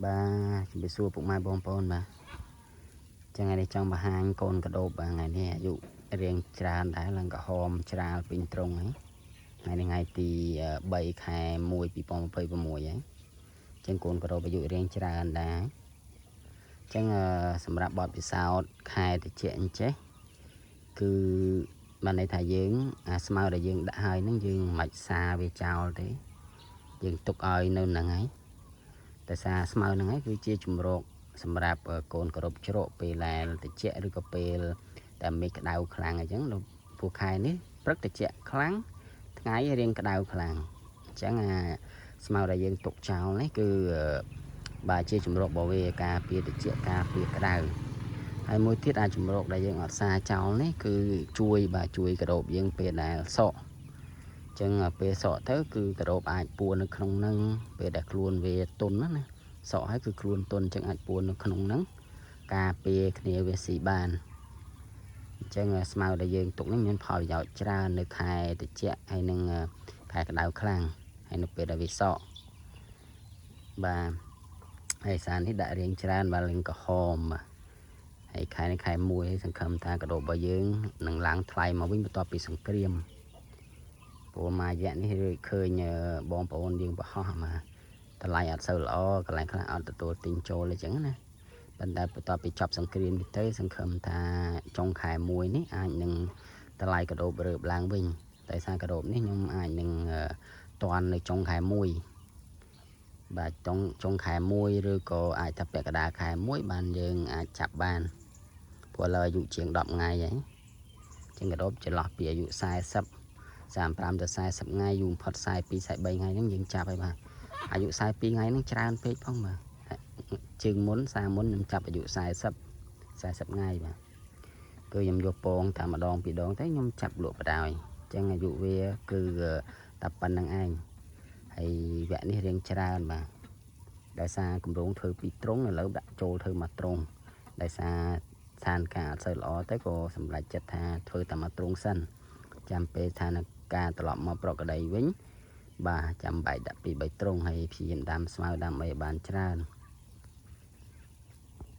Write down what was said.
បាទជំរាបសួរពុកម៉ែបងប្អូនបាទចឹងថ្ងៃនេះចង់បង្ហាញកូនក្តោបបាទថ្ងៃនេះអាយុរៀងច្រើនដែរឡើងក្រហមច្រាលពេញត្រង់ហើយថ្ងៃនេះថ្ងៃទី3ខែ1 2026ហើយចឹងកូនក្តោបអាយុរៀងច្រើនដែរចឹងសម្រាប់បទពិសោធន៍ខែតិចអញ្ចេះគឺបានន័យថាយើងអាស្មៅដែលយើងដាក់ហើយហ្នឹងយើងមិនបាច់សាវាចោលទេយើងទុកឲ្យនៅហ្នឹងហើយ តែសារស្មៅហ្នឹងឯងគឺជាជំរកសម្រាប់កូនក្រពជ្រកពេលដែលតិចឬក៏ពេលតែមេឃក្តៅខ្លាំងអញ្ចឹងដល់ពួកខែនេះព្រឹកតិចខ្លាំងថ្ងៃរៀងក្តៅខ្លាំងអញ្ចឹងអាស្មៅដែលយើងទុកចោលនេះគឺបាទជាជំរករបស់វាការពារតិចការពារក្តៅហើយមួយទៀតអាជំរកដែលយើងអត់សាចោលនេះគឺជួយបាទជួយក្រពយើងពេលដែលសក់ចឹងពេលសក់ទៅគឺក្រពអាចពួរនៅក្នុងហ្នឹងពេលដែលខ្លួនវាទន់ណាណាសក់ហើយគឺខ្លួនទន់ចឹងអាចពួរនៅក្នុងហ្នឹងការពារគ្នាវាស៊ីបានអញ្ចឹងស្មៅដែលយើងទុកនេះមានផលប្រយោជន៍ច្រើននៅខែត្រជាក់ហើយនឹងខែក្តៅខ្លាំងហើយនៅពេលដែលវាសក់បាទហើយសារនេះដាក់រៀងច្រើនបាទលិងក្រហមបាទហើយខែនេះខែ1ហើយសង្ឃឹមថាកាដូរបស់យើងនឹងឡើងថ្លៃមកវិញបន្ទាប់ពីសង្គ្រាម ព្រោះមួយរយៈនេះរឿយឃើញបងប្អូនយើងបង្ហោះមកតម្លៃអត់សូវល្អកន្លែងខ្លះអត់ទទួលទិញចូលអញ្ចឹងណាប៉ុន្តែបន្ទាប់ពីចប់សង្គ្រាមនេះទៅសង្ឃឹមថាចុងខែ1នេះអាចនឹងតម្លៃកាដូបរើបឡើងវិញតែសារកាដូបនេះខ្ញុំអាចនឹងតាន់នៅចុងខែ1បាទចុងចុងខែ1ឬក៏អាចថាពាក់កណ្ដាលខែ1បានយើងអាចចាប់បានព្រោះឥឡូវអាយុជាង10ថ្ងៃហើយជាងកាដូបចន្លោះពីអាយុ40 35ទៅ40ថ្ងៃយូរបំផុត42 43ថ្ងៃហ្នឹងយើងចាប់ហើយបាទអាយុ42ថ្ងៃហ្នឹងច្រើនពេកផងបាទជើងមុនសាមុនខ្ញុំចាប់អាយុ40 40ថ្ងៃបាទគឺខ្ញុំយកពងតែម្ដងពីរដងទៅខ្ញុំចាប់លក់បដ ாய் អញ្ចឹងអាយុវាគឺតែប៉ុណ្្នឹងឯងហើយវគ្គនេះរៀងច្រើនបាទដោយសារគម្រោងធ្វើពីរត្រង់ឥឡូវដាក់ចូលធ្វើមកត្រង់ដោយសារស្ថានភាពអត់សូវល្អទៅក៏សម្រេចចិត្តថាធ្វើតែមកត្រង់សិនចាំពេលស្ថានភាពត្រឡប់មកប្រកក្តីវិញបាទចាំបែកដាក់ពី3ត្រង់ហើយព្យាយាមដាំស្មៅដាំអីបានច្រើន